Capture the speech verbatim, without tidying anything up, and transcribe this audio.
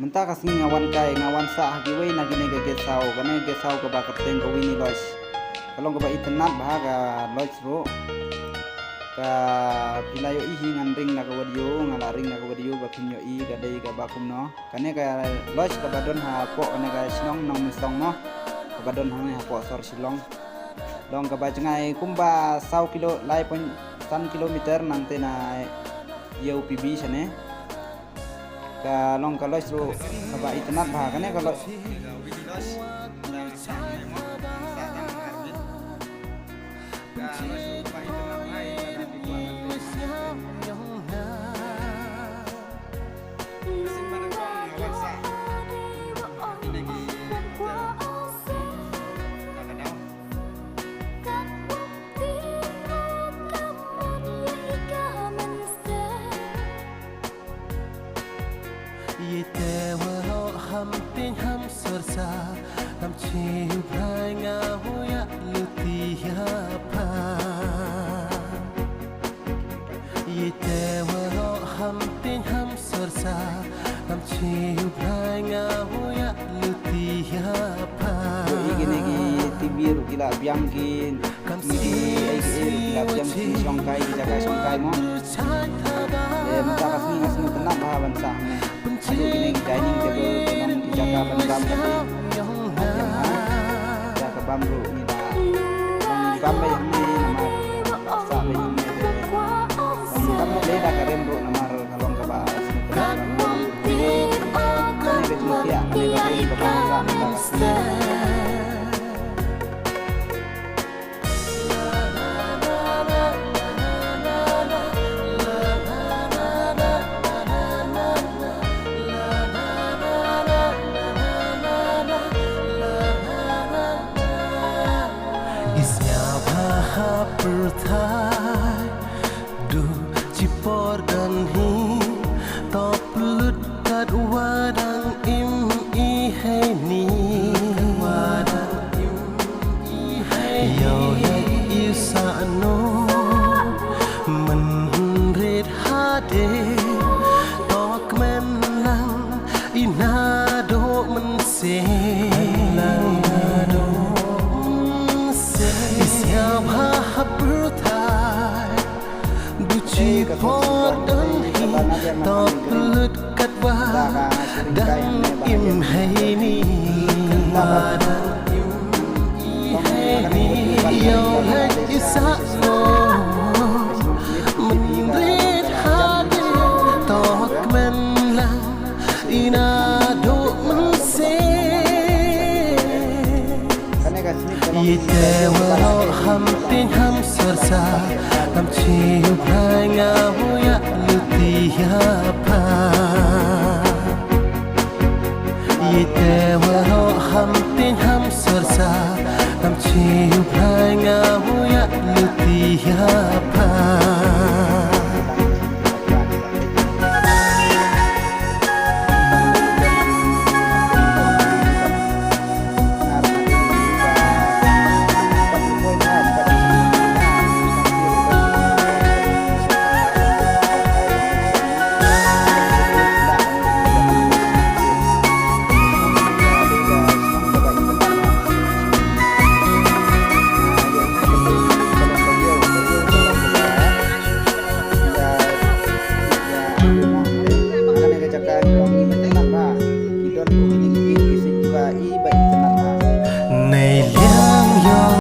Mynta ka sngi nga wan kai, nga wan sah ha kiwei na kine ka guest house, kane ka guest house kaba kyrteng ka Winnie Lodge. Ka long kaba itynnad bha ka lodge ruh. Ka phi la ïohi hi ngan ring na ka video, nga la ring na ka video ba phin ïohi ka dei kaba kumno. Kane ka lodge kaba don hapoh kane ka shnong Nongmynsong mo. Kaba don hangne hapoh sor Shillong. Long kaba jngai kumba saw kilo, lai point san kilometer nangta na U P B shane. Ka long ka lodge ruh kaba itynnad bha kane ka lodge. Ïa te wa hok ham pyn ham sor sa, lam chi u bhai nga hu ïa luti ïa pha. Ïa te wa hok ham pyn ham sor sa, lam chi u bhai nga hu ïa luti ïa pha. Ïa kine ki T V ruh ki la biang ki. Ki, ai ki, ai ki la biang ki shongkai, ki jaka shongkai mo. Eh, mynta ka sngi nga sngewtynnad bha ban sah hangne. Haduh kine ki dining table, ki long ki jaka ban bam ka te. Jaka bam ruh ngi da. Ngi bam beit hangne namar sah beit hangne te. Ngi bam beit da ka rem ruh namar ka long kaba sngewtynnad bha. Kane ka jingthiah, kane ka rem kaba sah mynta ka sngi. Isnga bha ha pyrthai, du chi por don hi, to plut kat wa dang im i hei ni. Ïoh leh i sah no, mynrit hade, to kmen lang i naduh mynsiem. Isnga bha ha pyrthai, du chi por don hi, to plut kat wa dang im hei ni. Wa dang im i hei ni. Ïoh leh i sah no, mynrit hade, to kmen lang i naduh mynsiem. Ïa te wa hok ham pyn ham sor sa, lam chi u bhai nga hu ïa luti ïa pha.